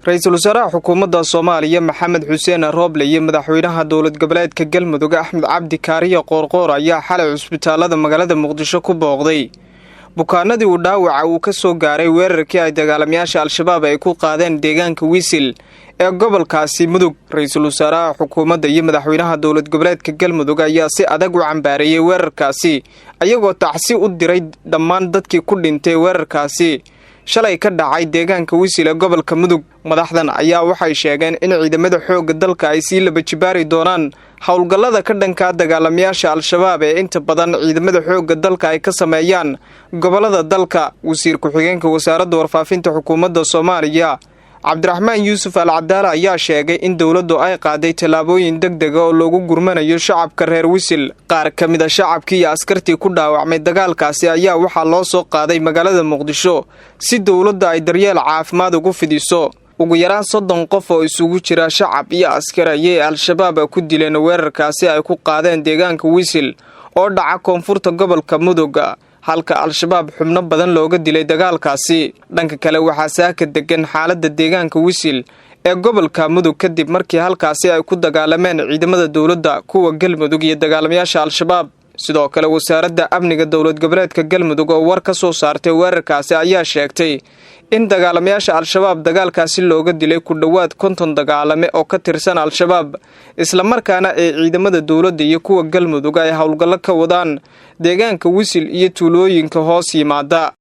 Ra-iisul wasaaraha xukuumadda Soomaaliya Maxamed Xuseen Rooble iyo madaxweynaha dowlad goboleedka Galmudug Axmed Cabdi Kaariyo Qoorqoor ayaa xalay cusbitaalada magaalada Muqdisho ku booqday bukaanadii uu dhaawaca uu ka soo gaaray weerarkii ay dagaalamayaasha Al-Shabaab ay ku qaadeen deegaanka Wisil ee gobolkaasi Mudug. Ra-iisul wasaaraha xukuumadda iyo madaxweynaha dowlad goboleedka Galmudug ayaa si adag u cambaareeyey weerarkaasi, ayagoo tacsi u diray dhammaan dadkii ku dhintay weerarkaasi shalay ka dhacay deegaanka Wisil ee gobolka Mudug. Madaxdan ayaa waxay sheegeen in ciidamada xoogga dalka ay sii laba jibaari doonaan howlgallada ka dhankaa dagaalamayaasha Al-Shabaab ee inta badan ciidamada xoogga dalka ay ka sameeyaan gobolada dalka. Wasiir ku-xigeenka wasaaradda warfaafinta xukuumadda Soomaaliya Cabdiraxmaan Yuusuf Al Cadaala ayaa sheegay in dowladdu ay qaaday tallaabooyin deg dega oo loogu gurmanayo shacabka reer Wisil. Qaar ka mid a shacabkii iyo askartii ku dhaawacmay dagaalkaasi ayaa waxaa loo soo qaaday magaalada Muqdisho si dowladda ay daryeel caafimaad ugu fidiso. Ugu yaraan 30 qof oo isugu jira shacab iyo askar ayay Al-Shabaab ku dileen weerarkaasi ay ku qaadeen deegaanka Wisil oo dhaca koonfurta gobolka Mudug, halka Al-Shabaab xubno badan looga dilay dagaalkaasi. Dhanka kale, waxaa saaka degan xaaladda deegaanka Wisil ee gobolka Mudug kadib markii halkaasi ay ku dagaalameen ciidamada dowladda, kuwa Galmudug iyo dagaalamayaasha Al-Shabaab. Sidoo kale, wasaaradda amniga dowlad goboleedka Galmudug oo war ka soo saartay weerarkaasi ayaa sheegtay in dagaalamayaasha Al-Shabaab dagaalkaasi looga dilay ku dhowaad 50 dagaalame oo ka tirsan Al-Shabaab, islamarkaana ay ciidamada dowladda iyo kuwa Galmudug ay howlgallo ka wadaan deegaanka Wisil iyo tuulooyinka hoos yimaada.